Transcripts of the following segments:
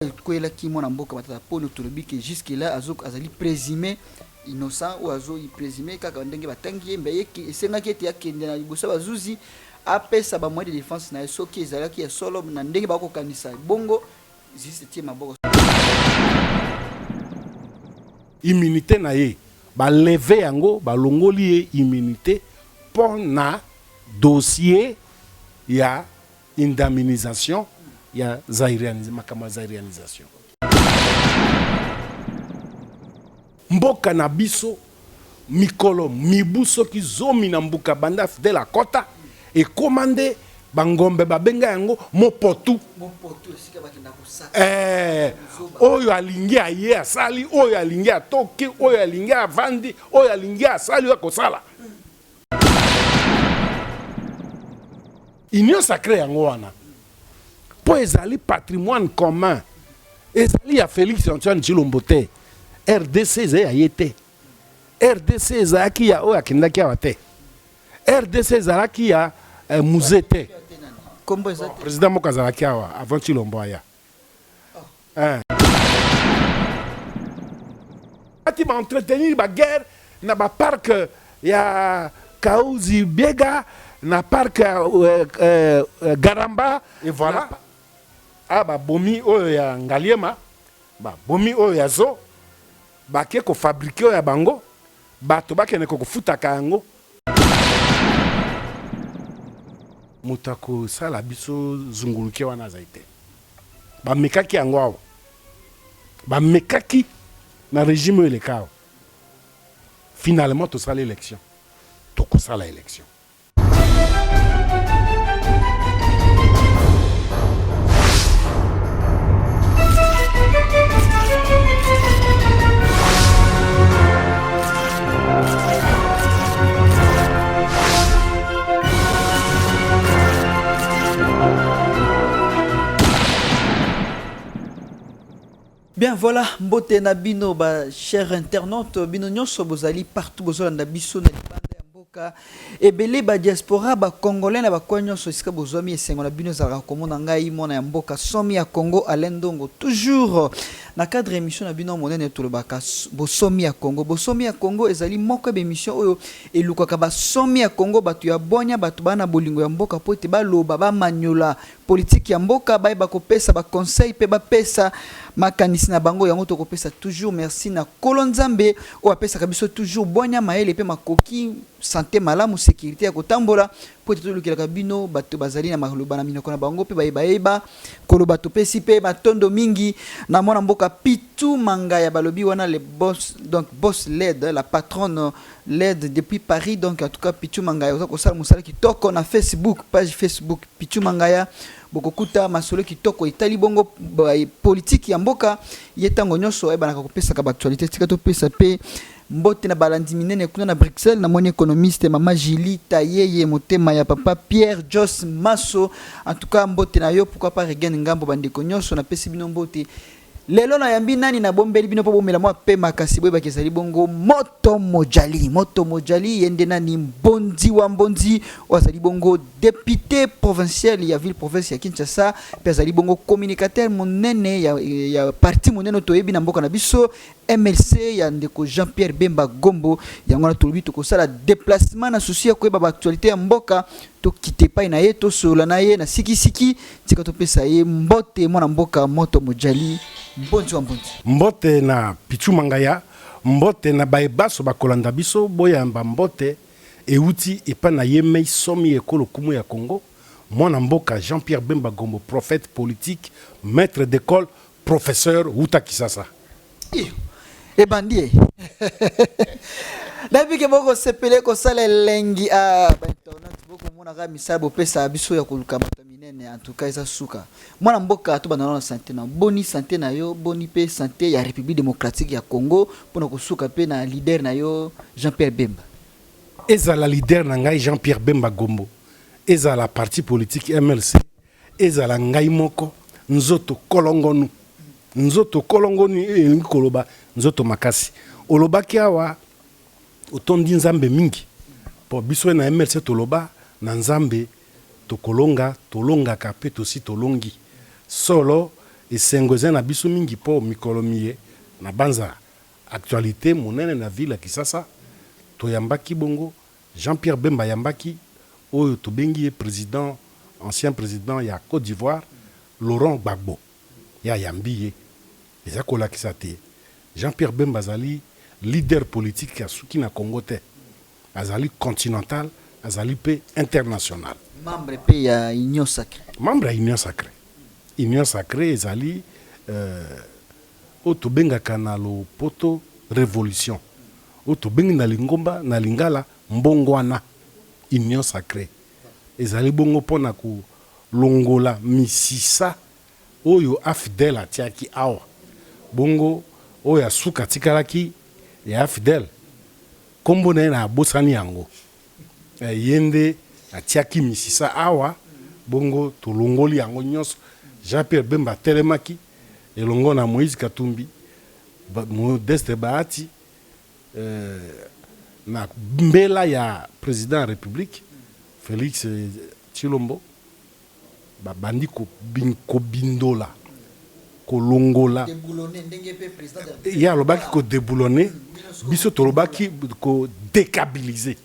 Ekweyelaki mwana mboka Matata Ponyo, tolobi que jusque là azo azali presume innocent ou azo presume kaka ndenge batangi ye, mais ye esengaki ete akende na liboso ya bazuzi apesa ba moyens de defense na ye soki ezalaki ya solo na ndenge bakokanisa bongo justice etie maboko. Immunite na ye ba lever yango, balongoli ye immunite mpo na dossier ya Indemnisation ya zairianisation, makambo ya zairianisation. Mboka na biso mikolo mibu soki zomi na mbuka banda Fidel akota, ekoma nde ba ngombe babenga yango mopotu. Mopotu esika bakenda kosaka. Eh, oyo alingi aye asali, oyo alingi atoki, oyo alingi avandi, oyo alingi asali, oyo akosala. Union sacree yango wana mpo ezali patrimoine commun, ezali ya Felix Antoine Tshilombo te. RDC ezali ya ye te. RDC ezalaki ya oyo akendaki awa te. RDC ezalaki ya eh, Mzee te. Kombo eza te. President moko azalaki awa avant Tshilombo aya. Eh. Ati ba entretenir ba guerre na ba parc ya Kauzi Biega na parc ya euh, euh, euh, Garamba et voilà. Ah ba bomi oyo ya Ngaliema, ba bomi oyo ya Zo, bake ko fabriquer oyo ya bango, bato bakende ko kofutaka yango. Moto akosala biso zunguluke wana azali te. Bamekaki yango awa, bamekaki na regime oyo eleka awa. Finalement tosala election, tokosala election. Bien voilà, mbote na bino ba chers internautes, bino nyonso bozali partout bozolanda biso na libanda ya mboka, ebele ba diaspora ba congolais na ba coin nyonso esika bozwami, esengo na bino ezalaka komona ngai mwana ya mboka somi ya Congo Alain Ndongo toujours na cadre émission na bino monene tolobaka bosomi ya Congo. Bosomi ya Congo ezali moko ya ba émission oyo Elukaka basomi ya Congo, bato ya bwanya, bato ba na bolingo ya mboka mpo ete baloba, bamanyola politique ya mboka, bayeba kopesa ba conseils mpe bapesa makanisi na bango. Yango tokopesa toujours merci na Nkolo Nzambe oyo apesaka biso toujours bwanya, mayele mpe makoki, sante malamu, securite ya kotambola mpo ete tolukelaka bino bato bazali na maloba na minoko na bango mpe baye bayeba koloba. Topesi mpe matondo mingi na mwana mboka Pitou Mangaya, balobi wana le boss, donc boss led, la patronne Led depuis Paris donc en tout cas Pichou Mangaya oza kosala mosala kitoko na Facebook page Facebook Pichou Mangaya bokokuta masolo kitoko etali bongo politique ya mboka ye tango nyonso ayebanaka kopesaka ba actualité tika topesa pe mbote na balandi minene kuna na Bruxelles namoni économiste mama Julie Tayeye motema ya papa Pierre Jos Maso en tout cas mbote na yo pourquoi pas Regen Ngambo bandeko nyonso napesi bino mbote Lelo nayambi nani nabombeli bino mpo bomela mwa pema, kasi boyebaki ezali bongo Moto Mojali. Moto Mojali ye nde nani? Mbonzi wa Mbonzi oyo azali bongo depute provincial ya ville province ya Kinshasa mpe azali bongo communicateur monene ya, ya parti monene oyo toyebi na mboka na biso MLC ya ndeko Jean-Pierre Bemba Gombo. Yango wana tolobi tokosala deplacement na souci ya koyeba ba actualité ya mboka Tokita epai na ye, tosolola na ye na sikisiki. Tika topesa ye mbote, mwana mboka Moto Mojali, Mbonzi wa Mbonzi. Mbote na Pitshou Mangaya, mbote na baye banso bakolanda biso, boyamba mbote ewuti epai na ye mei somi ya ekolo kumu ya Congo, mwana mboka Jean Pierre Bemba Gombo, prophète politique, maitre d'ecole, professeur wuta Kisasa. Iyo, ebandi e. Nayebi ke bokosepele kosala elengi ah, ba internaute bokomona kaka misala bopesaka biso ya koluka bato ya minene en tout cas eza suka. Mwana mboka tobanda nano na sante na boni sante na yo boni mpe sante ya République démocratique ya Congo mpo na kosuka mpe na leader na yo Jean-Pierre Bemba. Ezala leader na ngai Jean-Pierre Bemba Gombo, ezala parti politique MLC, Ezala ngai moko, nzoto kolongonu. Nzoto kolongonu elingi koloba nzoto makasi. Olobaki awa otondi Nzambe mingi po biso na MLC toloba na Nzambe tokolonga, tolongaka pe tosi tolongi. Solo Esengo ezali na biso mingi mpo mikolo miye na banza actualite monene na ville ya Kisasa, toyambaki bongo Jean-Pierre Bemba ayambaki oyo tobengi ye president, ancien president ya Cote d'Ivoire Laurent Gbagbo. Ye ayambi ye. Eza kolakisa te Jean-Pierre Bemba azali leader politique asuki na Congo te. Azali continental, azali mpe international. Membre mpe ya Union sacree. Membre ya Union sacree. Union sacree ezali oyo tobengaka na lopoto revolution, oyo tobengi na lingomba na lingala mbongwana. Union sacree ezali bongo mpo na kolongola misisa oyo AFDL atiaki awa. Bongo oyo ya suka atikalaki ya AFDL, kombo na ye na bosani yango. Ye nde atiaki misisa awa, bongo tolongoli yango nyonso. Jean-Pierre Bemba atelemaki elongo na Moïse Katumbi, Modeste Bahati, na mbela ya president ya Republique Felix Tshilombo, babandi kobindola, kolongola. Ye alobaki ko deboulonner, biso tolobaki ko decabiliser.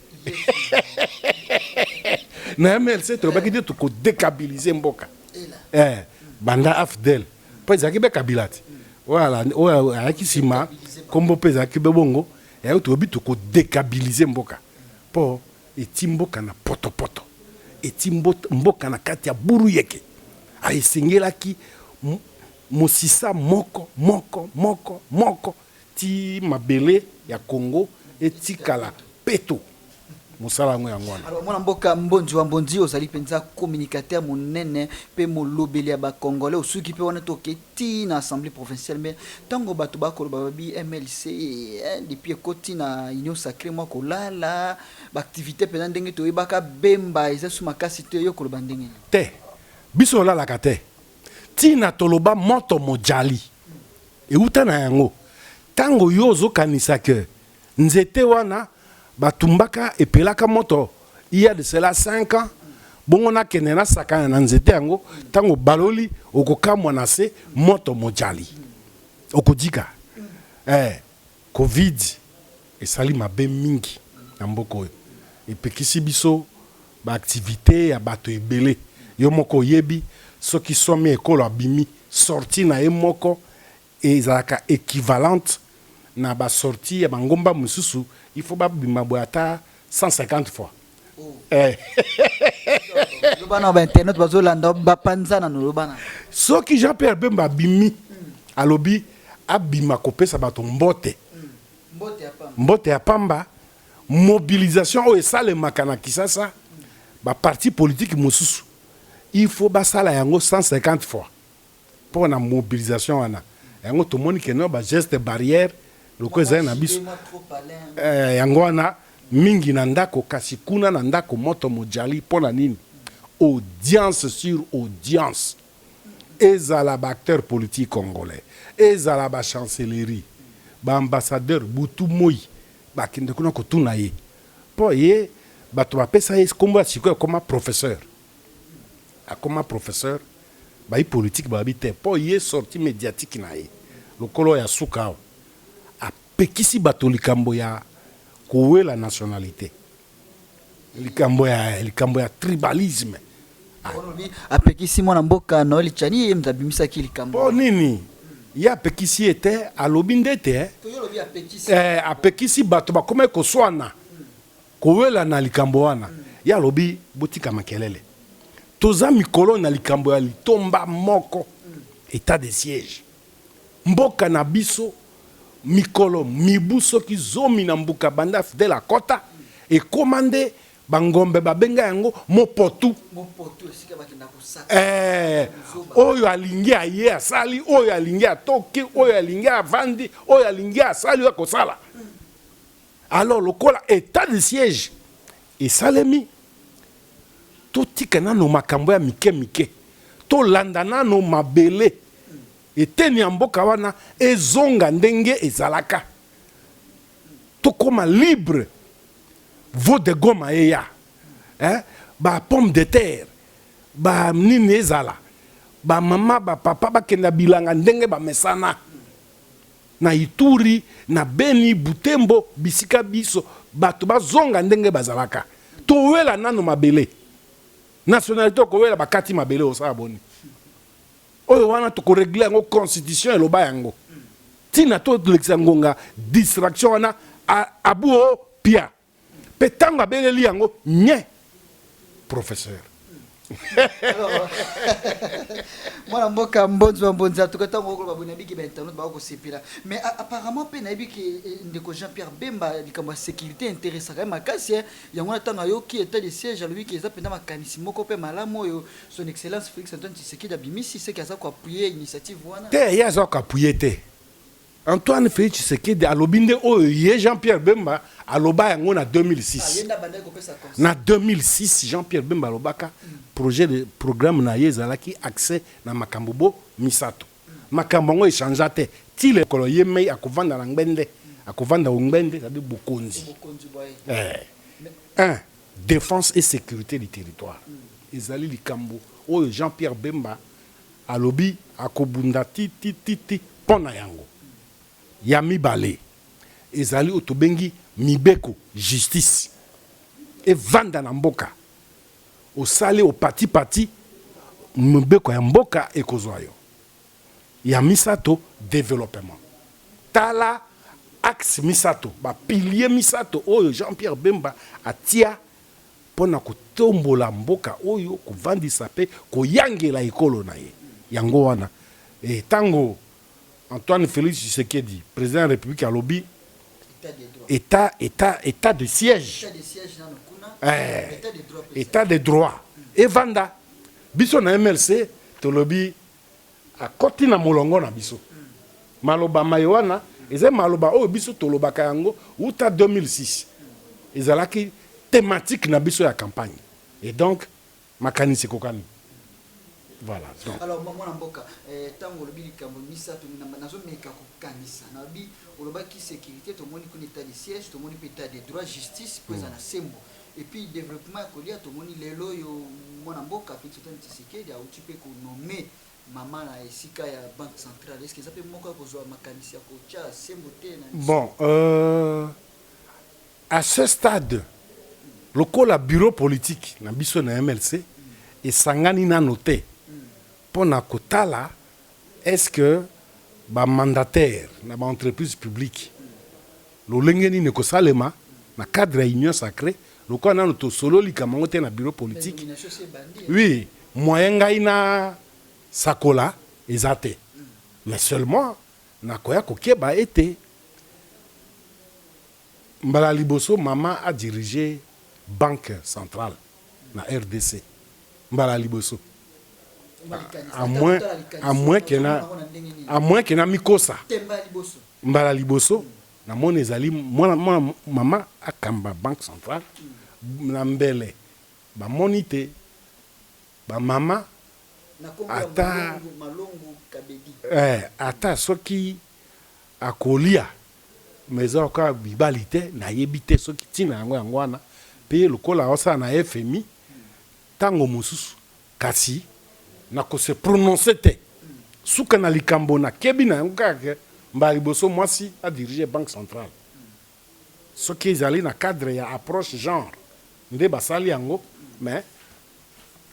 Na MLC tolobaki nde toko decabiliser mboka. Banda AFDL mpo ezalaki be Kabila te, oyo ayaki nsima kombo mpe ezalaki be bongo, yango tolobi toko decabiliser mboka mpo eti mboka na potopoto, eti mboka na kati ya buruyeke. Esengelaki mosisa moko moko moko moko ti mabele ya Congo etikala peto. Mosala yango yango wana. Alors mwana mboka Mbonzi wa Mbonzi, ozali mpenza communicateur monene mpe molobeli ya ba Congolais, osuki mpe wana toke ti na assemblée provinciale. Mais ntango bato bakoloba babi MLC depuis ekoti na Union sacrée mwa kolala ba activité mpenza ndenge toyebaka Bemba eza su makasi te, yo koloba ndenge nini? Te, biso olalaka te. Tina toloba moto mojali euta na yango. Tango yo ozokanisa ke nzete wana batumbaka epelaka moto il y a de cela 5 ans, bongo nakende nasakana na nzete yango, tango baloli okokamwa na se moto mojali okodika. Covid esali mabe mingi na mboka oyo, epekisi biso ba activite ya bato ebele. Yo moko oyebi soki somi ekolo abimi sortie na ye moko ezalaka equivalente na ba sortie ya bangomba mosusu, il faut babima boye ata 150 fois. Loba na ba internet bazolanda bapanzana no loba na. Soki Jean-Pierre Bemba abimi, alobi abima kopesa bato mbote. Mbote ya pamba, mobilisation oyo esalemaka na Kisasa, ba parti politique mosusu il faut basala yango 150 fois mpo na mobilisation wana. Yango tomoni ke no ba geste barrière loko ezali na biso, yango wana mingi na ndako, kasi kuna na ndako moto mojali. Mpo na nini? Audience sur audience, ezala ba acteur politique congolais, ezala ba chancellerie, ba ambassadeur, butu moi bakende kuna kotuna ye, mpo ye bato bapesa ye kombo ya sikoyo akoma professeur, akoma professeur. Bayi politique babi te mpo ye sortie médiatique na ye lokolo ya suka awa apekisi bato likambo ya kowela nationalité, likambo ya tribalisme. Apekisi mwana mboka Noël Tshiani, ye moto abimisaki likambo. Mpo nini ye apekisi ye te? Alobi nde te apekisi bato bakomaki koswana kowela na likambo wana. Ye alobi botika makelele, toza mikolo na likambo ya litomba moko, état de siège. Mboka na biso mikolo mibu soki 10 na mbuka banda Fidel akɔta, ekóma nde bangombe babenga yango mopotu. Oyo alingi aye asali, oyo alingi atoki, oyo alingi avandi, oyo alingi asali, oyo akosala. Alors lokola état de siège esalemi, totika nano makambo ya mike mike, tolanda nano mabele eteni ya mboka wana ezonga ndenge ezalaka, tokóma libre. Veau de Goma eya, eh? Ba pomme de terre, ba nini ezala. Bamama, bapapa bakenda bilanga ndenge bamesana na Ituri, na Beni, Butembo, bisika biso bato bazonga ndenge bazalaka. Towela nano mabele. Nationalité okowela, bakati mabele, osala boni? Oyo wana tokorégler yango, constitution eloba yango. Ntina tolekisa ngonga distraction wana, abu o pia mpe ntango abeleli yango nye, professeur. Alors, mwana mboka Mbonzi wa Mbonzi, en tout cas ntango okoloba boye, nayebi ke bainternaute bakosepela, mais apparemment mpe nayebi ke ndeko Jean Pierre Bemba, likambo ya sécurité intéressaka ye makasi. Yango wana ntango ayoki état de siège, alobi ke eza mpenza makanisi moko mpe malamu oyo Son Excellence Félix Antoine Tshisekedi abimisi, seke aza koappuyer initiative wana. Te, ye aza koappuyer te. Antoine Félix Tshisekedi alobi nde oyo ye Jean Pierre Bemba aloba yango na 2006. Ye nde abandaki kopesa conseil. Na 2006, Jean Pierre Bemba alobaka projet de programme na ye ezalaki accès na makambo bo misato. Makambo yango echangea te ti lekolo ye mei akovanda na ngbende, akovanda ongbende, c'est-à-dire bokonzi. Bokonzi bwa ye. Un, défense et sécurité du territoire ezali likambo oyo Jean Pierre Bemba alobi akobunda ti ti ti ti mpo na yango. Ya mibale ezali oyo tobengi mibeko, justice evanda na mboka. Osali opatipati, mibeko ya mboka ekozwa yo. Ya misato, développement. Tala axe misato, bapilier misato oyo Jean Pierre Bemba atia mpo na kotombola mboka oyo, kovandisa mpe koyangela ekolo na ye. Yango wana ntango Antoine Félix Tshisekedi, président ya République, alobi état de droit, état de siège, état de siège nano kuna, état de droit mpe. État de droit evanda. Biso na MLC tolobi akoti na molongo na biso. Maloba maye wana eza maloba oyo biso tolobaka yango uta 2006, ezalaki thématique na biso ya campagne, et donc makanisi ekokani. Voilà, donc Alors, mwana mboka, ntango olobi likambo misato, nazomeka kokanisa. Nalobi, olobaki sécurité, tomoni kuna état de siège, tomoni mpe état de droit, justice mpo eza na sembo, et puis développement ya kolia. Tomoni lelo oyo mwana mboka Félix Antoine Tshisekedi auti mpe konommer mama na esika ya Banque centrale. Est ce que eza mpe moko ya kozwa makanisi ya kotia sembo te na Bon, à ce stade, lokola bureau politique na biso na MLC esangani nano te mpo na kotala est ce que bamandataire na baentreprise publique, lolenge nini ekosalema na cadre ya Union sacrée, lokola nano tosololi likambo yango te na bureau politique, nomination se ebandi. Oui, moyen ngai na sakola eza te, mais seulement nakoya kokeba ete mbala liboso mama adirige Banque centrale na RDC, mbala liboso, à moins ke na mikosa. Temba ya liboso. Mbala liboso namoni ezali mwana mwana mama akamba Banque centrale. Na mbele bamoni te bamama. Na kombo ya Malongo Kabedi. Ata soki akolia, mais eza kaka mibali te. Nayebi te soki ntina yango yango wana mpe lokola aosala na FMI ntango mosusu, kasi nakose prononcer te. Suka na likambo nakebi na yango kaka ke mbala liboso mwasi adirige Banque centrale, soki ezali na cadre ya approche genre nde basali yango, mais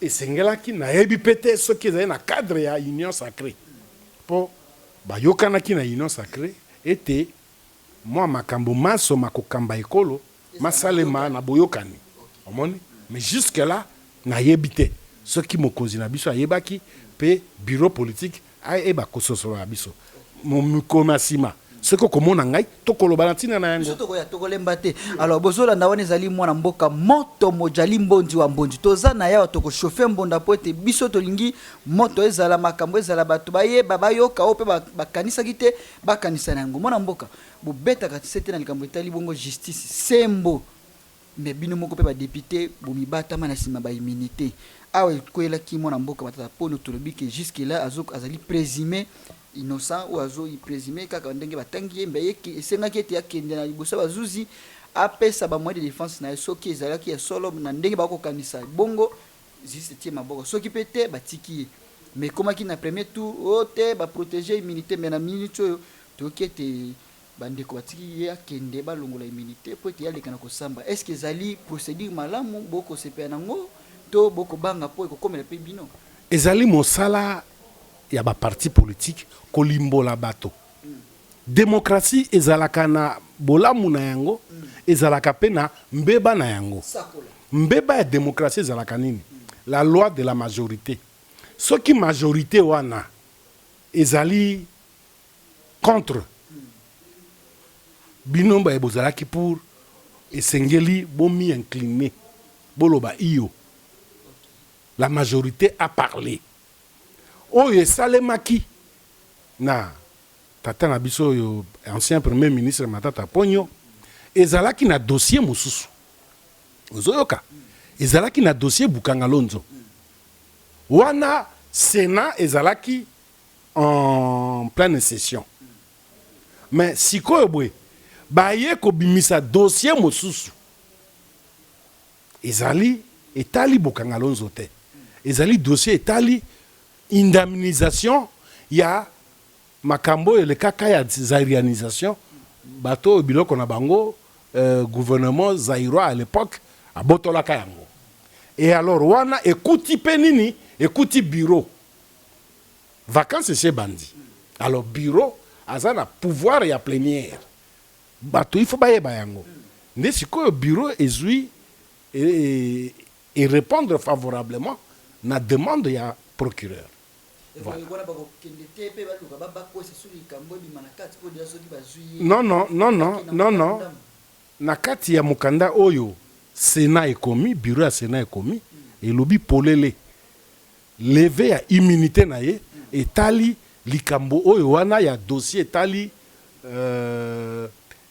esengelaki, nayebi mpe te soki ezali na cadre ya Union sacrée, mpo bayokanaki na Union sacrée ete mwa makambo maso makokamba ekolo masalema na boyokani. Omoni, mais jusque là nayebi te soki mokonzi na biso ayebaki mpe bureau politique ayeba kososola na biso. Mikolo ya nsima, soki okomona ngai, tokoloba na ntina na yango. Biso tokoya, tokolemba te. Alors, bozolanda wana ezali mwana mboka Moto Mojali Mbonzi wa Mbonzi. Toza na yawa, tokochauffer mbonda po ete biso tolingi moto ezala, makambo ezala, bato bayeba, bayoka oyo mpe bakanisaki te, bakanisa na yango. Mwana mboka, bobetaka se te na likambo etali bongo justice, sembo, mais bino moko mpe badéputé bomibatama na nsima baimmunité. Awa ekwelaki mwana mboka Matata Mpono, tolobi ke jusque là azali présumé innocent, oyo azo présumé kaka ndenge batangi ye, mbe esengaki ete akende na liboso ya bazuzi, apesa bamoyen de défense na ye. Soki ezalaki ya solo na ndenge bakokanisa bongo, justice etie maboko, soki mpe te, batiki ye. Mais ekomaki na premier tour oyo te, baprotéger immunité. Mais na minute oyo toyoki ete bandeko batiki ye akende, balongola immunité mpo ete ye aleka na kosamba. Est ce que ezali procédure malamu? Bokosepela nango to bokobanga mpo ekokomela mpe bino? Ezali mosala ya baparti politique kolimbola bato. Démocratie ezalaka na bolamu na yango, ezalaka mpe na mbeba na yango. Sakola. Mbeba ya démocratie ezalaka nini? La loi de la majorité. Soki majorité wana ezali contre bino, baye bozalaki pour, esengeli bomi incline, boloba iyo, la majorité a parlé. Oyo esalemaki na tata na biso oyo, ancien premier ministre Matata Ponyo, ezalaki na dossier mosusu. Ozoyoka, ezalaki na dossier Bukanga Lonzo. Wana Sénat ezalaki en pleine session. Mais sikoyo boye, baye kobimisa dossier mosusu, ezali etali Bukanga Lonzo te, ezali dossier etali indemnisation ya makambo oyo elekaka ya zairianisation, bato oyo biloko na bango gouvernement zaïrois à l'époque abotolaka yango. Et alors wana ekuti mpe nini? Ekuti bureau, vacances esi ebandi. Alors bureau aza na pouvoir ya plénière. Bato il faut bayeba yango. Nde sikoyo bureau ezwi e répondre favorablement na demande ya procureur. Voilà. Wana bakokende te mpe baluka bakwesa so likambo ebima na kati mpo deya soki bazwi ye? Non, non, non, non, non, non. Na kati ya mokanda oyo Sénat ekomi, bureau ya Sénat ekomi, elobi polele: levée ya immunité na ye etali likambo oyo wana ya dossier etali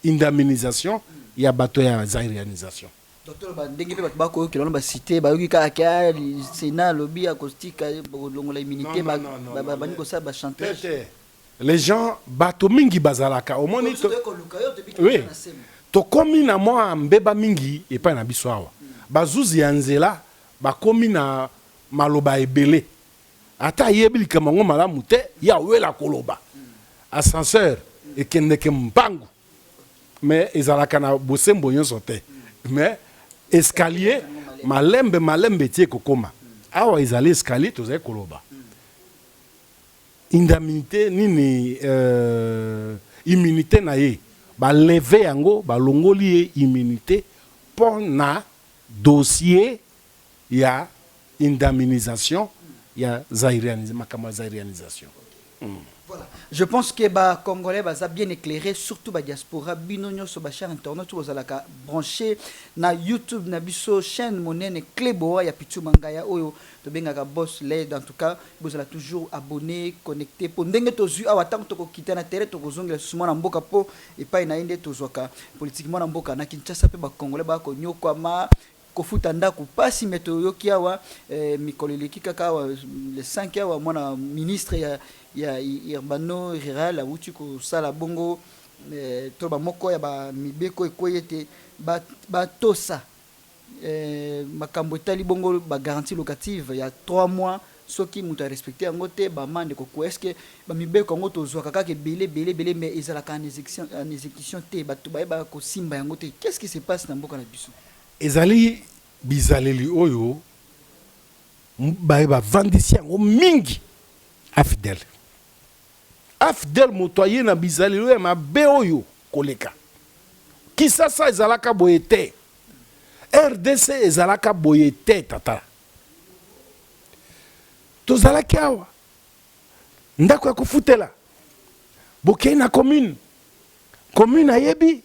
indemnisation ya bato ya zairianisation. Docteur, bandenge mpe bato bakoyokela wana, basite bayoki kaka ke Sénat alobi akotika, kolongola immunité, bandi kosala bachantage. Les gens, bato mingi bazalaka, omoni, oui, tokomi na mwa mbeba mingi epai na biso awa. Bazuzi ya nzela bakomi na maloba ebele. Ata ayebi likambo yango malamu te, ye awela koloba. Ascenseur ekendeke mbangu, mais ezalaka na bosembo nyonso te, mais escalier malembe malembe tie ekokóma. Awa ezali escalier. Tozali koloba indemnité nini, immunité na ye, balever yango, balongoli ye immunité mpo na dossier ya indemnisation ya zairianisation, makambo ya zairianisation. Voilà. Je pense que ba Congolais baza bien éclairé, surtout ba diaspora, bino nyonso ba chers internautes bozalaka branché na YouTube na biso, chaîne monene Cleboa ya Pichu Mangaya oyo tobengaka Boss Led. En tout cas, bozala toujours abonné, connecté po ndenge tozwi awa, ntango tokokita na terrain, tokozongela susu mwana mboka po epai na ye nde tozwaka politique. Mwana mboka, na Kinshasa mpe bacongolais bakonyokwama, kofuta ndako pasi. Me toyoki awa mikolo eleki kaka awa, le 5 awa, mwana ministre ya urbano rural awuti kosala bongo to bamoko ya bamibeko ekwei ete batosa makambo etali bongo bagarantie locative ya 3 mois. Soki moto arespecte yango te, baamende kokwa. Est ce que bamibeko yango tozwaka kaka ebele ebele ebele, mais ezalaka en exécution te, bato bayebaka kosimba yango te? Qu'est ce qui se passe na mboka na biso? Ezali bizaleli oyo baye bavandisi yango mingi. AFDL, AFDL moto aye na bizaleli oyo ya mabe oyo koleka. Kisasa ezalaka boye te, RDC ezalaka boye te. Tata, tozalaki awa, ndako ya kofutela, bokei na commune, commune ayebi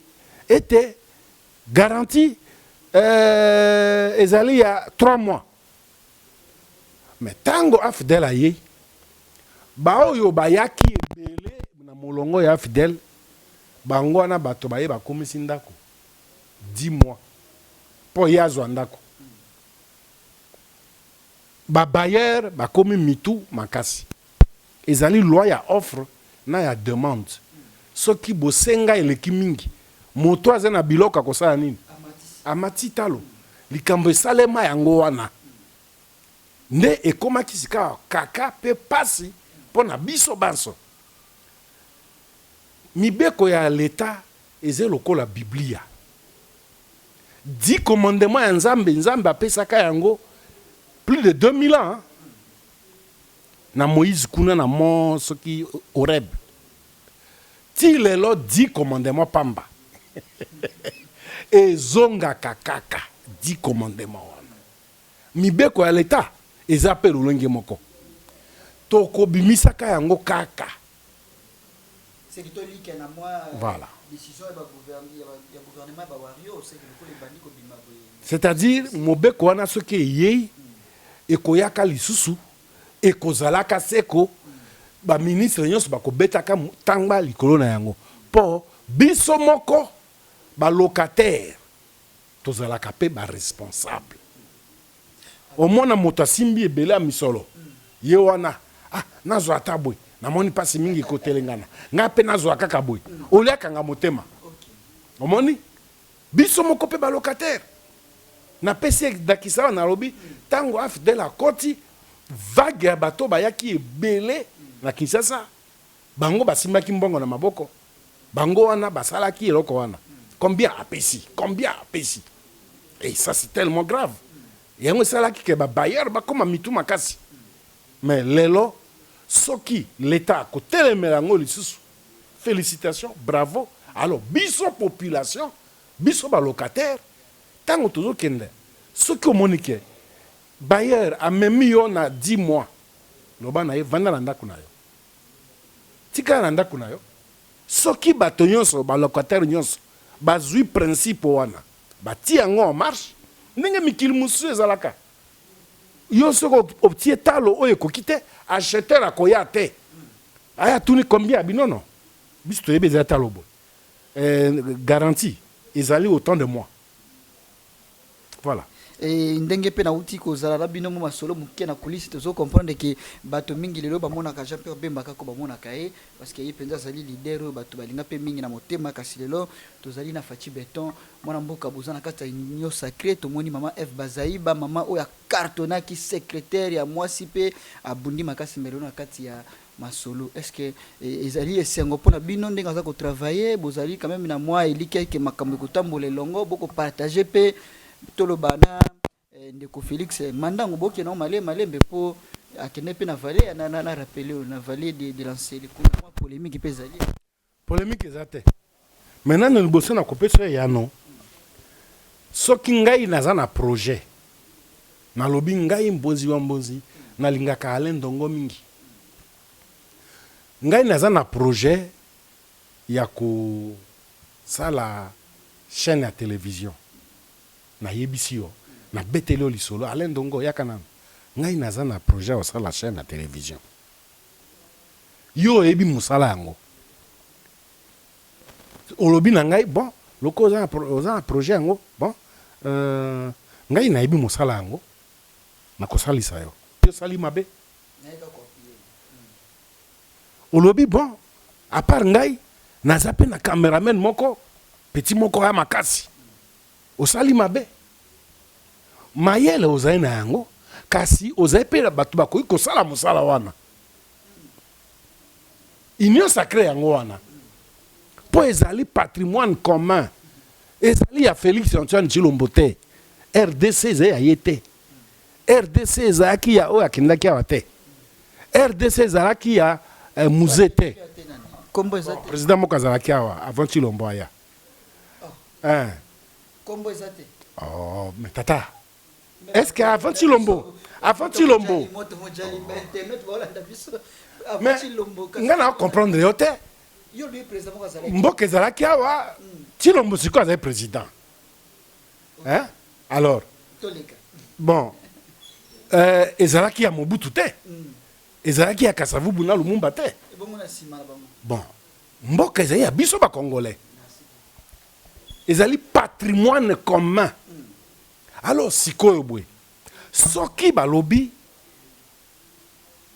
ete garantie ezali ya 3 mois. Mais ntango AFDL aye, baoyo bayaki ebele na molongo ya AFDL, bango wana bato baye bakomisi ndako 10 mois mpo ye azwa ndako. Babailleur bakomi mitu makasi. Ezali loi ya offre na ya demande. Soki bosenga eleki mingi, moto aza na biloko akosala nini? Amati talo. Likambo esalema yango wana. Nde ekomaki sikawa kaka mpe pasi mpo na biso banso. Mibeko ya leta eza lokola Biblia. Dix commandements ya Nzambe, Nzambe apesaka yango plus de 2000 ans na Moïse kuna na mont soki Horeb. Ti lelo dix commandements pamba ezongaka kaka dix commandements wana. Mibeko ya leta eza pe lolenge moko. Tokobimisaka yango kaka. Voilà. C'est-à-dire mobeko wana soki eyei ekoyaka lisusu ekozalaka seko ba ministres nyonso bakobetaka tangba likolo na yango po biso moko ba locataires Tozalaka pe ba responsable. Omona moto asimbi ebele ya misolo ye wana ah nazwa ata boye namoni pasi mingi kotelengana ngai pe nazwa kaka boye olie akanga motema omoni biso moko pe ba locataire napesi ndakisa awa nalobi tango AFDL akoti vague ya bato bayaki ebele na Kinshasa Bango basimbaki mbongo na maboko, bango wana basalaki eloko wana. Combien apesi? Combien apesi? Et ça c'est tellement grave. Yango esalaki que ba bailleurs bakoma mitu makasi. Mais lelo soki l'Etat akotelemela yango lisusu, felicitations, bravo. Alors biso population, biso ba locataires, tango tozokende, soki omoni que bailleur amemi yo na 10 mois, loba na ye vanda na ndako na yo. Tikala na ndako na yo. Soki bato nyonso, ba locataires nyonso bazui principe wana, batie yango en marche, ndenge mikili mosusu ezalaka. Yo soki otie talo oyo ekoki te, acheteur akoya te. Aya atuni combien? Abi non non, biso toyebi eza talo boye. Garantie ezali autant de mois. Voilà. Et ndenge pe nauti kozala na bino mwa masolo moke na coulisse, tozo comprendre que bato mingi lelo bamonaka Jean Pierre Bemba kaka bamonaka ye parce que ye penza azali leader oyo bato balinga pe mingi na motema. Kasi lelo tozali na Fatshi Beton, mwana mboka, boza na kati ya union sacree. Tomoni mama Eve Bazaiba, mama oyo acartonaki secretaire ya mwasi pe abundi makasi mbele na kati ya masolo. Est-ce que ezali esengo pona bino ndenge aza ko travailler? Bozali quand meme na mwa elikya ke makambo ekotambola elongo, boko partager pe toloba na ndeko Felix Mandango, bokende yango malembe malembe po akende pe na vallee na, na, na rappeler oyo na vallee de l'Ansele kuna mwa polemique pe ezali. Polemique eza te. Mais nanu liboso na kopesa yo eyano, soki ngai naza na projet, nalobi ngai Mbozi wa Mbozi nalingaka Alain Ndongo mingi. Ngai naza na projet ya kosala chaine ya television. Nayebisi yo, nabeteli yo lisolo, Alain Ndongo yaka nanu, ngai naza na projet ya kosala chaine ya television. Yo oyebi mosala yango. Olobi na ngai, bon, lokola oza na projet yango, bon, euh, ngai nayebi mosala yango, nakosalisa yo. Yo osali mabe. Olobi, bon, à part ngai, naza pe na cameraman moko, petit moko ya makasi. Osali mabe. Mayele ozali na yango, kasi ozali pe na bato bakoki kosala mosala wana. Union sacree yango wana mpo ezali patrimoine commun, ezali ya Felix Antoine Tshilombo te. Rdc ezali ya ye te. Rdc ezalaki ya oyo akendaki awa te. Rdc ezalaki ya eh, Mzee te. Kombo eza te. President moko azalaki awa avant Tshilombo aya. Oh. Eh. Kombo eza te. Oh, mais tata. Est-ce que avant Tshilombo, avant Tshilombo. Mais nga na comprendre yo te. Mboka ezalaki awa, Tshilombo sikoyo azali président. Hein? Alors. Bon, euh, ezalaki ya Mobutu te. Ezalaki ya Kasavubu na Lumumba te. Bon, mboka ezali ya biso ba Congolais. Ezali patrimoine commun. Alors sikoyo boye, soki balobi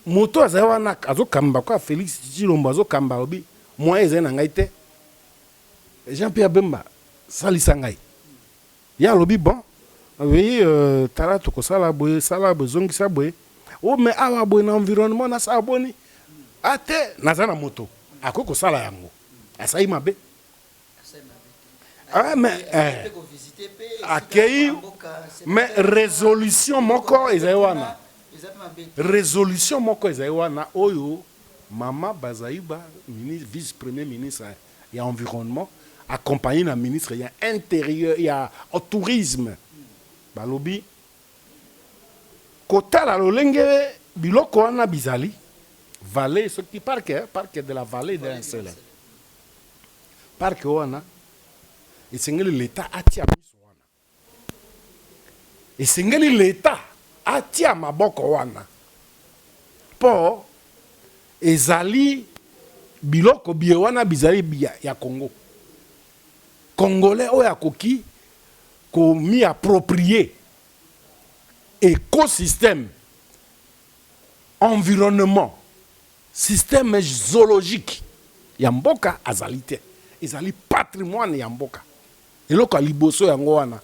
moto azali wana azokamba kwa Felix Tshilombo azokamba, alobi moyen ezali na ngai te, Jean-Pierre Bemba salisa ngai. Ye alobi bon, Oui, tala, tokosala boye, sala boye, zongisa boye. O mais awa boye na environnement, nasala boni? Ate naza na moto akoki kosala yango, asali mabe. Ah, mais akei, mais résolution moko ezali wana, résolution moko ezali wana oyo mama Bazaiba, ministre, vice premier ministre ya environnement, accompagné na ministre ya intérieur, ya tourisme, balobi kotala lolenge biloko wana bizali vallée, soki parc, parc de la vallée de Nsele, parc wana esengeli leta atia miso wana, esengeli leta atia maboko wana, mpo ezali biloko bie wana bizali ya Congo. Congolais oyo akoki komiapproprier écosystème, environnement, système zoologique ya mboka azali te. Ezali patrimoine ya mboka. Eloko ya liboso yango wana,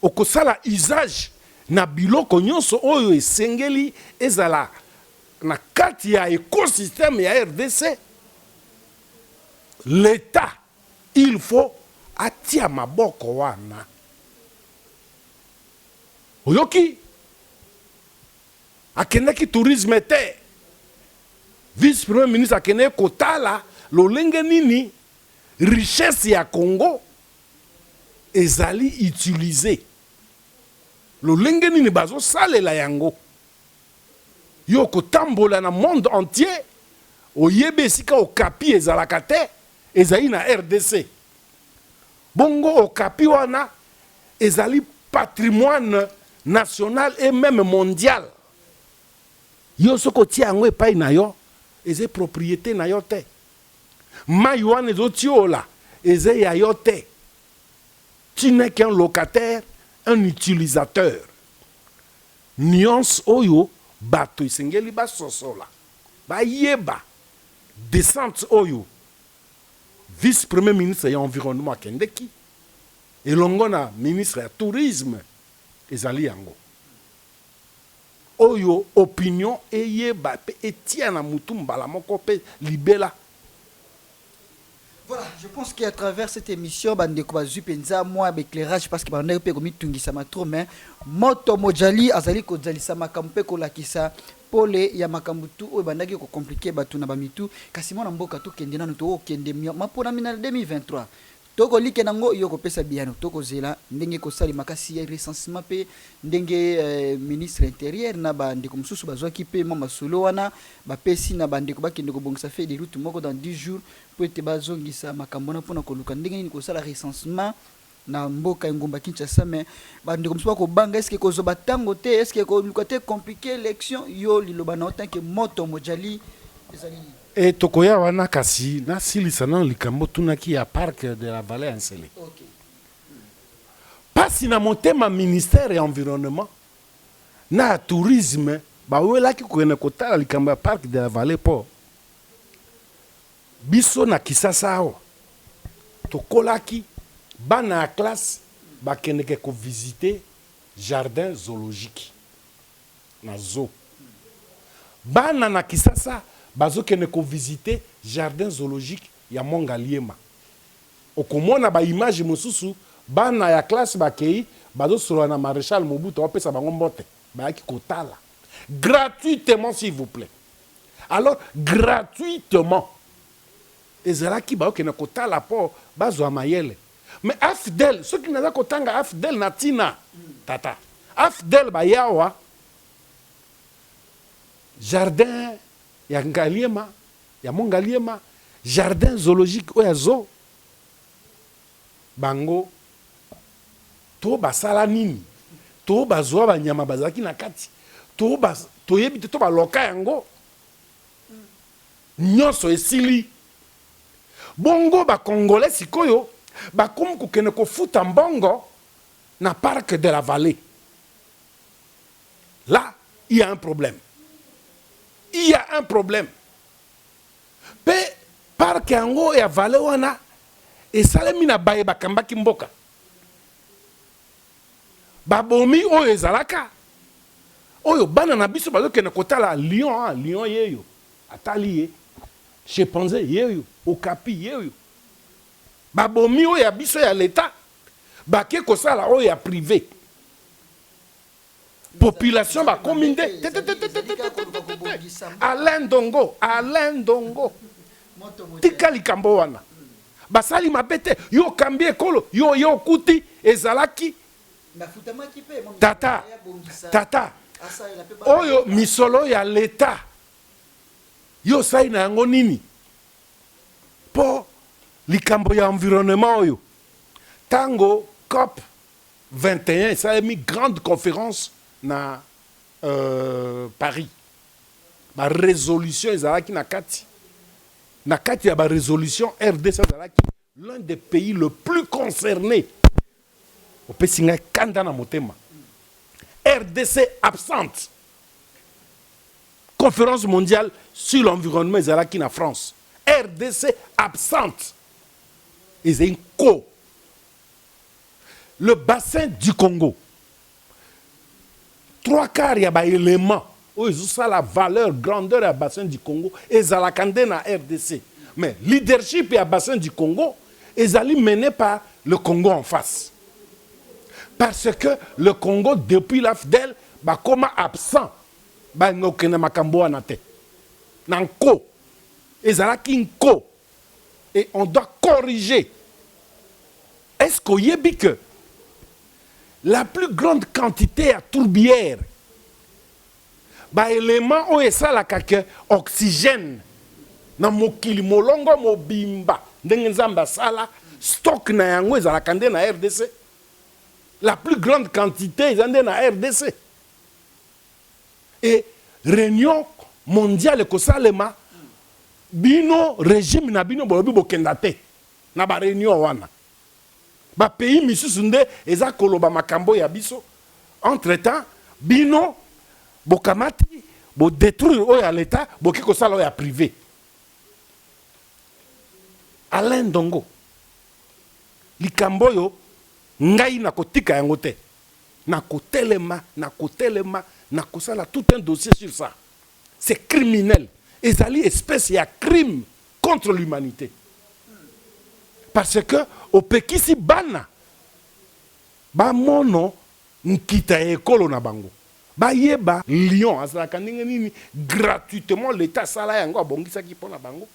okosala usage na biloko nyonso oyo esengeli ezala na kati ya écosystème ya RDC, l'État il faut atia maboko wana. Oyoki, akendaki tourisme te, vice premier ministre akendaki kotala lolenge nini richesse ya Congo ezali utilisé, lolenge nini bazosalela yango. Yo kotambola na monde entier, oyebi esika okapi ezalaka te, ezali na RDC. Bongo okapi wana ezali patrimoine national et même mondial. Yo soki otia yango epai na yo, eza propriété na yo te. Mai wana ezotiola, eza ya yo te. Tu n'es qu'un locataire, un utilisateur. Nuance oyo bato esengeli basosola, bayeba descente oyo vice premier ministre ya environnement akendeki elongo na ministre ya tourisme ezali yango oyo opinion eyeba mpe etia na mutu mbala moko mpe libela. Voilà, je pense qu'à travers cette émission, bandeko bazwi mpenza mwa éclairage, parce que bandeko mpe komitungisama trop, mais moto mojali azali kozalisa makambo mpe kolakisa pole ya makambo tu oyo bandaki kocompliquer bato na bamitu. Kasi mwana mboka, tokende nanu, tokokende maponami na 2023, tokolike nango, yo kopesa biyano. Tokozela ndenge kosalema kasi ya recensement mpe ndenge ministre intérieur na bandeko mosusu bazwaki mpe mwa masolo wana, bapesi na bandeko bakende kobongisa feuille de route moko dans 10 jours mpo ete bazongisa makambo wana mpona koluka ndenge nini kosala recensement na mboka engumba Kinshasa. Mais bandeko mosusu bakobanga, eske kozwa batango te? Eske koluka te compliqué élection? Yo liloba na yo tant que moto mojali ezali nini? E tokoya wana, kasi nasilisa nano likambo tunaki ya parc de la vallée ya Nsele. Pasi na motema, ministère ya environnement na ya tourisme bawelaki kokende kotala likambo ya parc de la vallée, mpo biso na Kisasa awa tokolaki, bana ya classe bakendeke kovisiter jardin zoologique na zoo. Bana na Kisasa bazokende kovisiter jardin zoologique ya Mont Ngaliema. Okomona baimage mosusu, bana ya classe bakei, bazosolola na maréchal Mobutu, apesa bango mbote. Bayaki kotala gratuitement, s'il vous plaît. Alors gratuitement ezalaki, bayokende kotala mpo bazwa mayele. Mais AFDL, soki naza kotanga AFDL na ntina tata AFDL, bayawa jardin ya Ngaliema, ya Mont Ngaliema, jardin zoologique oyo ya zoo, bango to basala nini? To bazwa banyama bazalaki na kati, to toyebi te, to baloka yango nyonso esili. Bongo bacongolais sikoyo bakomi kokende kofuta mbongo na parc de la vallée. Là, il y a un problème, il y a un problème. Mpe parc yango ya vallée wana esalemi na baye bakambaki mboka. Babomi oyo ezalaka oyo bana na biso bazokende kotala lion. Ah, lion yeyo atali ye, chimpanzé yeyo, okapi yeyo. Babomi oyo ya biso ya leta, bake kosala oyo ya privé. Population bakomi nde te te te te te te te te te te. Alain Dongo, Alain Dongo, tika likambo wana. Basali mabe te. Yo okambi ekolo, yo yo okuti ezalaki. Tata, tata oyo, misolo ya leta, yo osali na yango nini? Mpo likambo ya environnement oyo, ntango COP 21 esalemi, grande conférence na Paris, barésolution ezalaki na kati. Na kati ya barésolution, RDC azalaki l'un des pays le plus concerné. Opesi ngai kanda na motema. RDC absente. Conférence mondiale sur l'environnement ezalaki na France, RDC absente. Ezali nko. Le bassin du Congo, trois quarts ya baélément oyo ezosala valeur, grandeur ya bassin du Congo ezalaka nde na RDC. Mais leadership ya bassin du Congo ezali mené par le Congo en face, parce que le Congo, depuis l'AFDL, bakoma absent. Balinga kokende makambo wana te. Na nko, ezalaki nko et on doit corriger. Est-ce qu'oyebi que la plus grande quantité ya tourbière, baélément oyo esalaka ke oxygène na mokili, molongo mobimba ndenge Nzambe asala, stock na yango ezalaka nde na RDC? La plus grande quantité eza nde na RDC. Et réunion mondiale ekosalema, bino régime na bino bolobi bokenda te na baréunion wana. Bapays misusu nde eza koloba makambo ya biso. Entre temps, bino bokamati, bodétruire oyo ya leta, boki kosala oyo ya privé. Alain Ndongo, likambo oyo ngai nakotika yango te. Nakotelema, nakotelema, nakosala tout un dossier sur ça. C'est criminel, ezali espèce ya crime contre l'humanité, parce que opekisi bana bamono nkita ya ekolo na bango, bayeba lion azalaka ndenge nini. Gratuitement, l'État asala yango, abongisaki mpo na bango.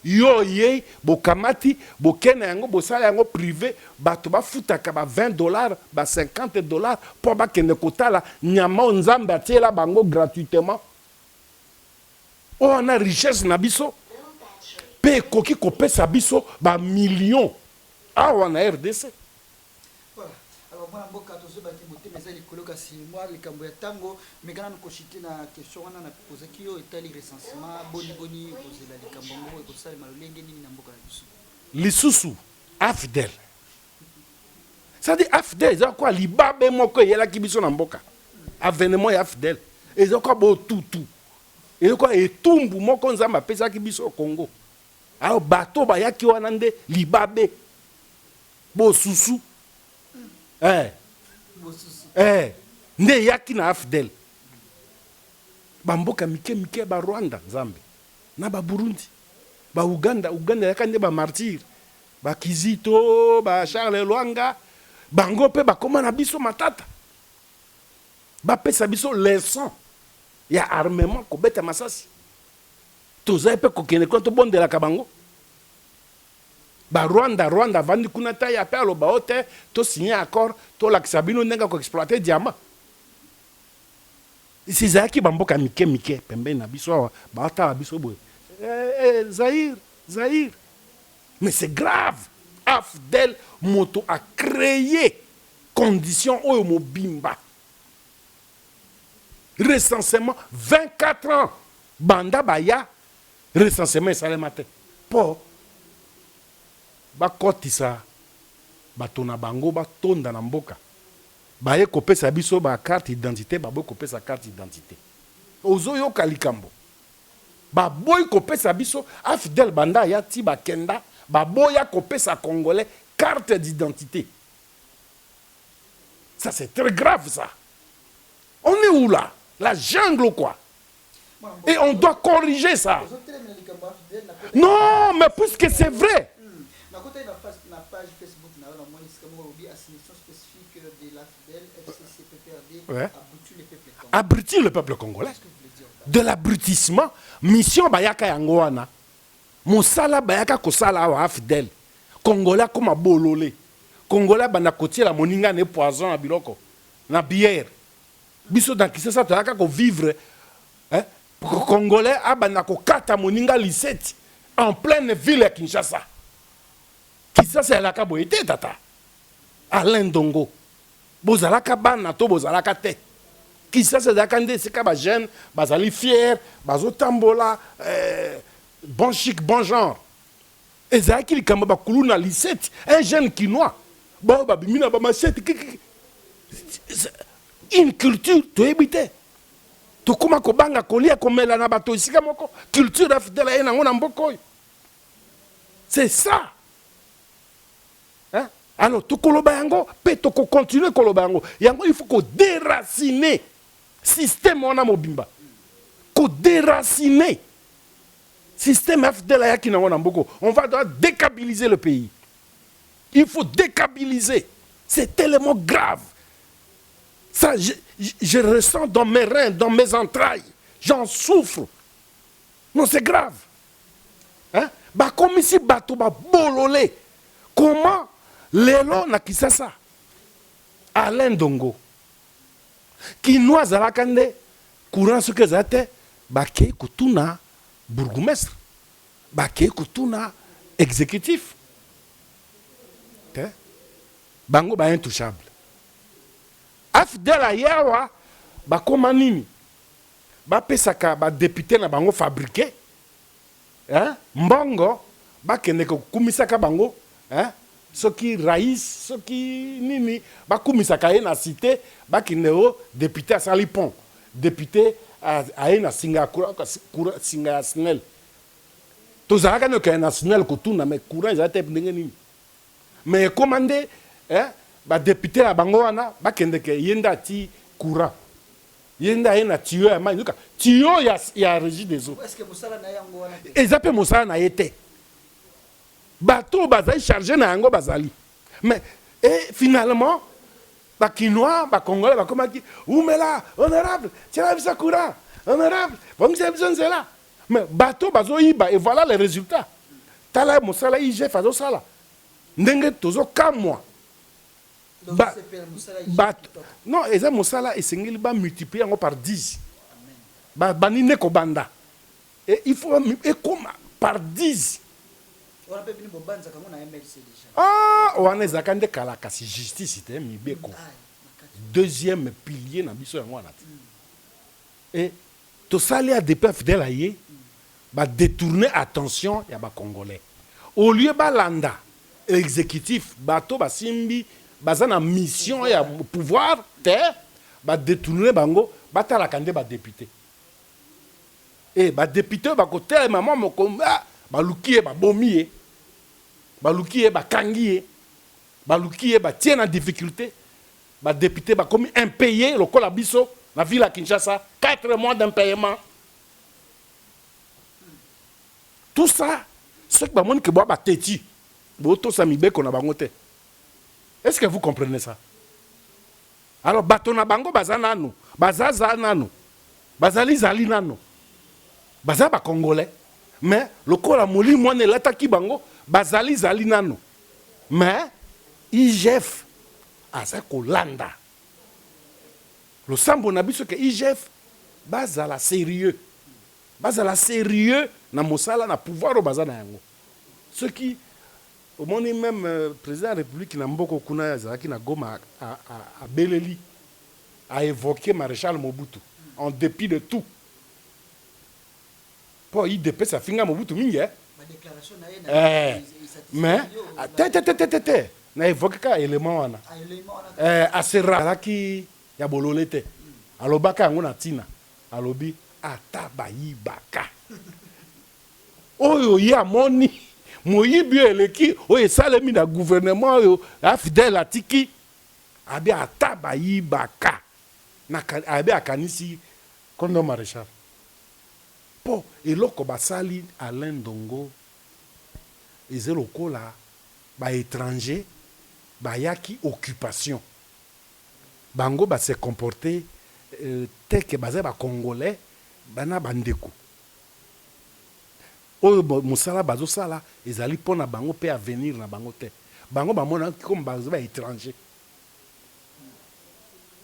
Yo ye bokamati, bokende yango, bosala yango privé. Bato bafutaka ba 20 $, ba 50 $ mpo bakende kotala nyama oyo Nzambe atiela bango gratuitement. Oyo wana richesse na biso, mpe ekoki kopesa biso bamillion awa na RDC. Voilà. Alors, mwana mboka, tozobaki motema eza likolo, kasi mwa likambo ya ntango meka nanu koshite na question wana na kozaki yo etali recensement. Boni boni kozela likambo yango ekosalema, lolenge nini na mboka na biso? Lisusu AFDL, c'est-à-dire AFDL eza kwa libabe moko eyelaki biso na mboka. Avènement ya AFDL eza kwa botutu, eza kwa etumbu moko Nzambe apesaki biso Congo. Alors bato bayaki wana nde libabe, bosusu, eh. Eh. Nde eyaki na AFDL. Bamboka mike mike, Barwanda, Nzambe, na Baburundi, Bauganda. Uganda eyaka nde bamartyrs, Bakizito, Bacharles Lwanga. Bango mpe bakóma na biso matata, bapesa biso leçon ya armement, kobeta masasi. Tozali mpe kokende kuna, tobondelaka bango Barwanda. Rwanda avandi kuna ta ya mpe aloba o te, tosigne accord, tolakisa bino ndenge ya koexploiter diamant. Esi ezalaki bamboka mike mike pembeni na biso awa, baotala biso boye, eh, eh, Zaïre, Zaïre. Mais c'est grave. AFDL moto acréé condition oyo mobimba. Recensement, 24 ans banda baya, recensement esalema te mpo bakotisa bato na bango, batonda na mboka. Baye kopesa biso bacarte identité, baboyi kopesa carte identité. Ozoyoka likambo, baboyi kopesa biso. AFDL banda aya ti bakenda, baboya kopesa Congolais carte d'identité. Ça, c'est très grave, ça. On est où là? La jungle, quoi. Et on doit corriger ça. Non, mais puisque c'est vrai. Nakotaki na page Facebook na yo, namoni esika moko olobi: assignation spécifique de l'AFDL, FCC, PPRD abrutit le peuple congolais. Abrutir le peuple congolais. Qu'est-ce que vous voulez dire par De l'abrutissement. Mission bayaka yango wana, mosala bayaka kosala awa, AFDL, Congolais akoma bolole, Congolais abanda kotiela moninga na poison na biloko na bière. Biso dans Kinshasa toyaka kovivre, hein? Congolais abanda kokata moninga lisette en pleine ville ya Kinshasa. Kinshasa ezalaka boye te. Tata Alain Ndongo, bozalaka bana to bozalaka te. Kinshasa ezalaka nde esika bajeune bazali fier, bazotambola, bon chic, bon genre. Ezalaki likambo bakulu na lisette, un jeune Kinois bao babimi na bamachete. Une culture toyebi te. Tokóma kobanga kolia, komela na bato esika moko. Culture AFDL ye nango na mboka oyo, c'est ça, hein? Alors tokoloba yango mpe tokocontinue koloba yango. Yango, il faut kodéraciner système wana mobimba, kodéraciner système AFDL ayaki nango na mboka. On va doit dékabiliser le pays. Il faut dékabiliser, c'est tellement grave, ça. Je ressens dans mes reins, dans mes entrailles, j'en souffre. Non, c'est grave, hein? Bakomisi bato babolole. Comment lelo na Kinshasa, Alain Ndongo, Kinois azalaka nde courant soki eza te, bakei kotuna bourgmestre, bakei kotuna exécutif te, bango baintouchable. AFDL aye awa, bakóma nini? Bapesaka badéputé na bango fabriqué, hein? Mbongo bakende kokumisaka bango, hein? Soki rais, soki nini, bakumisaka ye na cité, bakende o député asali pont, député aye na singa ya singa ya SNEL. Tozalaka nde okende na SNEL kotuna, mais courant ezala te, ndenge nini? Mais ekóma nde, eh, badéputé na bango wana bakendeke, ye nde ati courant, ye nde aye na tuyau ya mai, yoka tuyau ya Régie des eaux. Est-ce que mosala na ye yango wana te? Eza mpe mosala na ye te. Bato oyo bazali charge na yango bazali, mais et finalement Bakinois, Bacongolais bakomaki umela: honorable, tiela biso courant, honorable, bongisa biso nzela. Mais bato bazoyiba et voilà les résultats. Tala mosala IGF azosala, ndenge tozokamwa. Donc, sepela mosala IGF bato kitoko. Non, eza mosala esengeli bamultiplie yango par 10. Bandi nde kobanda et il faut ekoma par 10. Wana mpe bino bobanzaka yango na MLC déjà. Ah, wana ezalaka nde kala, kasi justice te, mibeko. Ah, na kati. Deuxième pilier na biso yango wana te. E tosali ADP, AFDL aye, badétourne attention ya Bacongolais. Au lieu balanda exécutif, bato basimbi, baza na mission ya pouvoir te, badétourne bango, batalaka nde badéputé. E badéputé oyo bakotelema mwa moko, ah, baluki ye, babomi ye, baluki ye, bakangi ye, baluki ye, batie na difficulté. Badéputé bakomi impayé lokola biso na ville ya Kinshasa, 4 mois d'impayement. Tout ça, soki bamoni ke boya bateti, botosa mibeko na bango te. Est ce que vous comprenez ça? Alors bato na bango baza nanu, bazaza nanu, bazali zali nanu, baza Bacongolais, mais lokola molimo wana elataki bango, bazali zali nanu. Mais IGF aza kolanda losambo na biso ke IGF bazala sérieux, bazala sérieux na mosala na pouvoir oyo baza na yango. Soki omoni même président ya République na mboka kuna azalaki na Goma, abeleli, aévoqué maréchal Mobutu en dépit de tout, mpo UDPS afinga Mobutu mingi, eh? Badéclaration na ye na Eh, mais ah, te te te te te te, na évoqué kaka élément wana. Élément wana. Eh, asera azalaki ya bolole te, alobaka yango na ntina. Alobi ata bayibaka oyo ye amoni moyibi oyo eleki oyo esalemi na gouvernement oyo AFDL atiki. Abi ata bayibaka abi akanisi kondo maréchal mpo eloko basali Alain Ndongo eza lokola baétranger bayaki occupation. Bango base comporte te ke baza bacongolais, bana bandeko oyo mosala bazosala ezali mpo na bango mpe avenir na bango te. Bango bamonaki comme baza baétranger.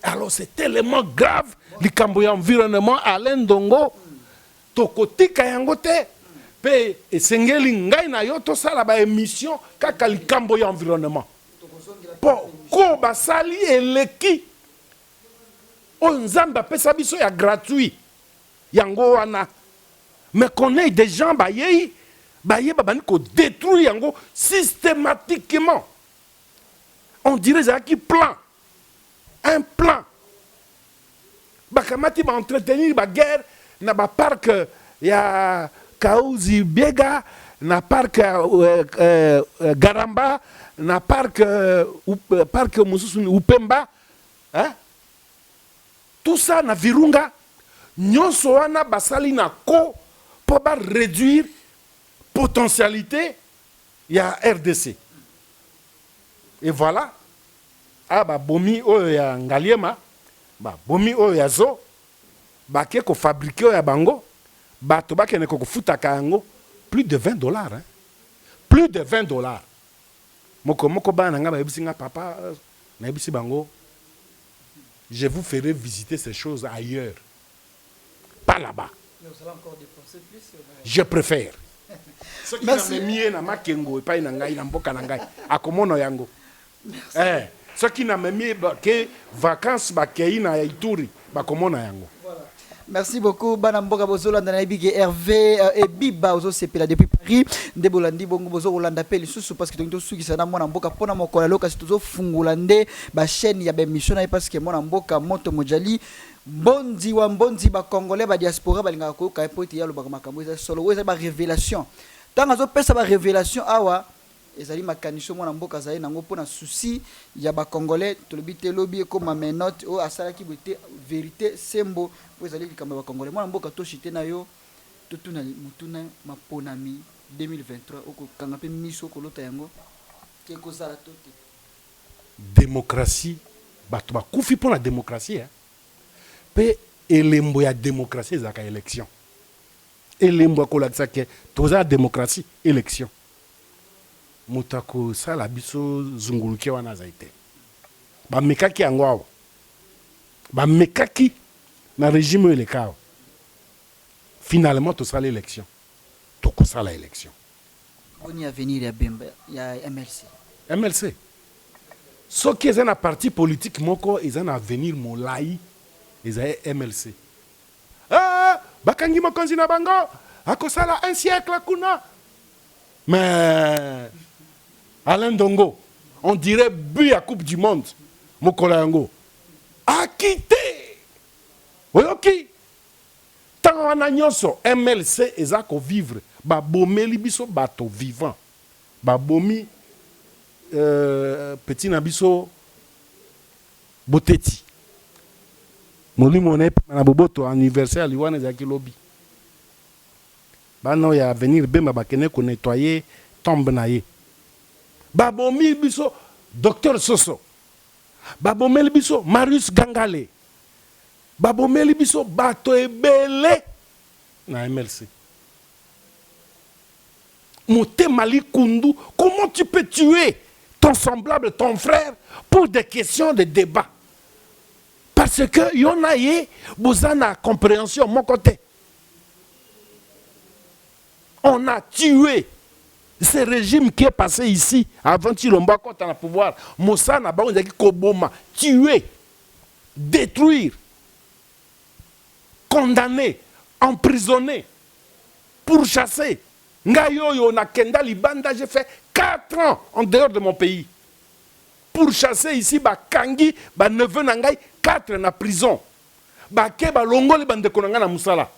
Alors c'est tellement grave, likambo ya environnement. Alain Ndongo, tokotika yango te mpe esengeli ngai na yo tosala baémission kaka likambo ya environnement, mpo ko basali eleki oyo Nzambe apesa biso ya gratuit yango wana. Mais qu'on ait des gens bayei bayeba bandi kodétruire yango systématiquement, on dirait ezalaki plan, un plan. Bakamati baentretenir baguerre na baparc ya Kauzi Biega, na parc ya Garamba, na parc parc mosusu Upemba, hein? Tout ça na Virunga nyonso wana basali na ko mpo baréduire potentialité ya RDC. Et voilà, a babomi oyo ya Ngaliema, babomi oyo ya zo, bake kofabriquer oyo ya bango. Bato bakende kofutaka yango plus de 20 dollars, hein? Plus de 20 dollars moko moko. Bana na ngai bayebisi nga: "Papa." Nayebisi bango: "Je vous ferai visiter ces choses ailleurs, pas là-bas." Mais vous allez encore dépenser plus. Je préfère soki namemi ye na Makengo epai na ngai, na mboka na ngai, akomona yango. Soki namemi ye ke vacances, bakei na Ituri, bakomona yango. Merci beaucoup, bana mboka bozolanda. Nayebi ke Hervé Ebiba ozosepela depuis Paris nde bolandi bongo, bozokolanda mpe lisusu, parce que tolingi tosukisa na mwana mboka mpona mokolo ya lelo, kasi tozofungola nde bachaîne ya baémission na ye, parce que mwana mboka Moto Mojali Mbondi wa Mbondi, bacongolais badiaspora balingaka koyoka ye mpo ete ye alobaka makambo eza solo, oyo eza barévélation. Ntango azopesa barévélation awa, ezali makanisi mwana mboka azali nango mpona souci ya bacongolais. Tolobi te lobi ekóma menote oyo asalaki boye te, vérité sembo mpo ezali likambo ya bacongolais. Mwana mboka, toshite na yo, totuna motuna: maponami 2023, okokanga mpe miso, okolota yango ke kozala to te? Démocratie, bato bakufi mpo na démocratie, eh? Mpe elembo ya démocratie ezalaka élection. Elembo ya kolakisa ke toza na démocratie, élection. Moto akosala biso zunguluke wana azali te. Bamekaki yango awa, bamekaki na régime oyo eleka awa. Finalement tosala élection, tokosala élection. Boni avenir ya Bemba, ya MLC? MLC, soki eza na parti politique moko eza na avenir molai, ezali MLC. Ah, bakangi mokonzi na bango, akosala un siècle kuna. Mais Alain Ndongo, on dirait but ya Coupe du monde mokolo yango akite. Oyoki, ntango wana nyonso MLC eza kovivre, babomeli biso bato vivant, babomi petit na biso Boteti, molimo na ye pema na boboto. Anniversaire liwa wana ezalaki lobi. Bana oyo ya Avenir Bemba bakende konettoyer tombe na ye. Babomi biso docteur Soso, babomeli biso Marius Gangale, babomeli biso bato ebele na MLC. Motema likundu, comment tu peux tuer ton semblable, ton frère, pour des questions de débat, parce que yo na ye boza na compréhension moko te? On a tué ce régime qui est passé ici avant Tshilombo akɔta na pouvoir. Mosala na bango ezalaki koboma, tuer, détruire, condamner, emprisonner, pourchasser. Ngai oyo nakenda libanda, j'ai fait 4 ans en dehors de mon pays, pourchasser ici. Bakangi baneveu na ngai 4 na prison, bake balongoli bandeko na ngai na mosala.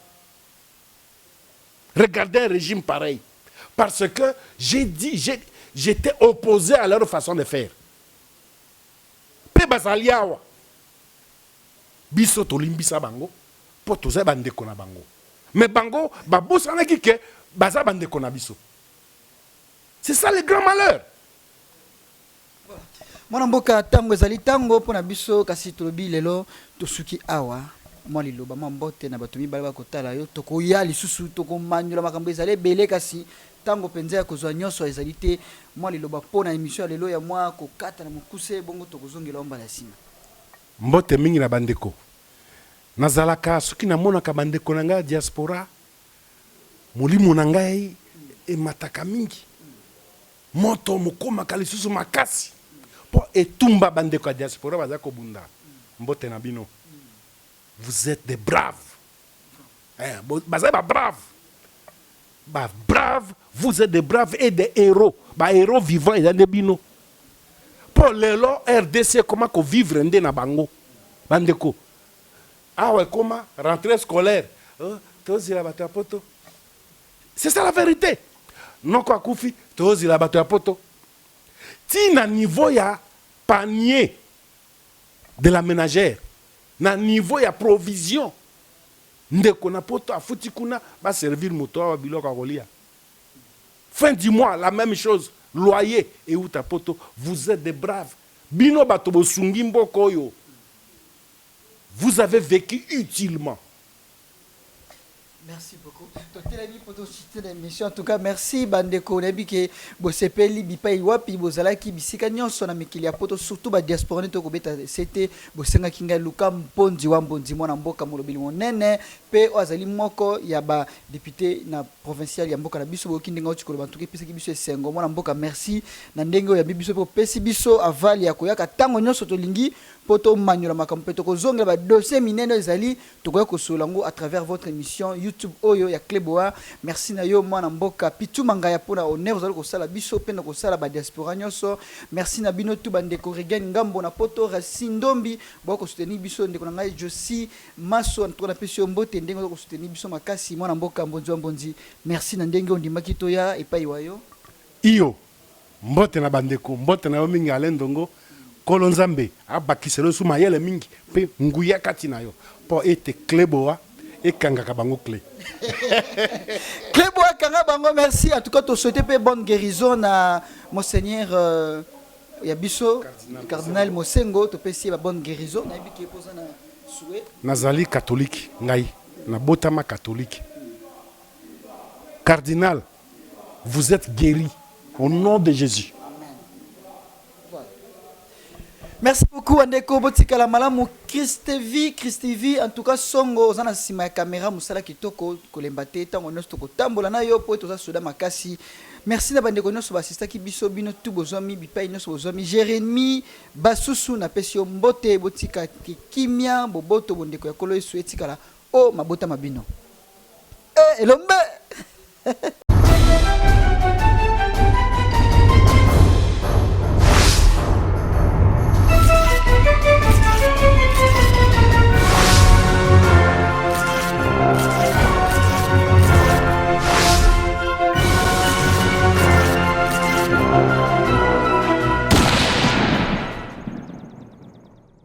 Regardez un régime pareil, parce que j'ai dit, j'étais opposé à leur façon de faire. Mpe Bazali awa, biso tolimbisa bango mpo toza bandeko na bango, mais bango babosanaki ke baza bandeko na biso. C'est ça le grand malheur. Mwana mboka, ntango ezali ntango mpo na biso, kasi tolobi lelo tosuki awa. Mwa liloba, mwa mbote na bato mibale bakotala yo. Tokoya lisusu, tokomanyola makambo ezali ebele, kasi ntango mpenza ya kozwa nyonso ezali te. Mwa liloba mpo na émission ya lelo ya mwa kokata na mokuse, bongo tokozongela mbala ya nsima. Mbote mingi na bandeko. Nazalaka, soki namonaka bandeko na ngai ya diaspora, molimo na ngai emataka mingi, moto mokomaka lisusu makasi mpo etumba bandeko ya diaspora baza kobunda. Mbote na bino, vous êtes des braves. Eh, baza babrave, babrave, vous êtes des braves et des héros, bahéros vivants eza nde bino, mpo lelo RDC ekoma kovivre nde na bango. Bandeko awa, ekoma rentrée scolaire, oh, tozila bato ya poto. C'est ça la vérité. Noko akufi, tozila bato ya poto. Ti na niveau ya panier de la ménagère, na niveau ya provision, ndeko na poto afuti kuna, baservir moto awa biloko ya kolia. Fin du mois, la même chose, loyer euta poto. Vous êtes des braves, bino bato bosungi mboka oyo. Vous avez vécu utilement. Merci beaucoup. Totelemi po tochite na émission. En tout cas, merci bandeko. Nayebi ke bosepeli bipai wapi bozalaki, bisika nyonso na mikili ya poto, surtout badiaspora nde tokobeta sete. Bosengaki ngai luka Mpondi wa Mbondi, mwana mboka, molobeli monene mpe oyo azali moko ya badéputé na provincial ya mboka na biso. Boyoki ndenge auti koloba. Ntuka epesaki biso esengo. Mwana mboka, merci na ndenge oyo yambi biso mpe opesi biso avali ya koyaka ntango nyonso tolingi mpo tomanyola makambo mpe tokozongela badossier minene oyo ezali, tokoya kosolola yango à travers votre émission YouTube oyo ya Cleboa. Merci na yo, mwana mboka Pitu Mangaya, mpona honneur ozali kosala biso mpe na kosala badiaspora nyonso. Merci na bino tu, bandeko Regen Ngambo na poto, Rasi Ndombi, boya kosoutenir biso. Ndeko na ngai Josi Maso, ntuka napesi yo mbote ndenge oza kosoutenir biso makasi. Mwana mboka Mbonzi wa Mbonzi, merci na ndenge ondimaki toya epai wa yo. Iyo, mbote na bandeko, mbote na yo mingi, Alain Ndongo. Nkolo Nzambe abakisela yo su mayele mingi mpe nguya kati na yo, mpo ete Cleboa ekangaka bango clé. Cleboa kanga bango. Merci en tout cas. Tosouhaite mpe bonne guérison na monseigneur ya biso cardinal Mosengo. Topesi ye ba bonne guérison. Nayebi ke mpoza na souhait. Nazali catholique, ngai nabotama catholique. Cardinal, vous êtes guéri au nom de Jésus. Voilà. Merci beaucoup andeko, botikala malamu. Christevi, Christevi, en tout cas songo oza na nsima ya caméra, mosala kitoko, kolemba te. Ntango nyonso tokotambola na yo po toza soda makasi. Merci na bandeko nyonso baasistaki biso, bino tu bozwami bipai nyonso bozwami. Jérémi Basusu, napesi yo mbote. Botika kimia, boboto, bondeko ya Nkolo Yesu etikala o mabota mabino. E elombe.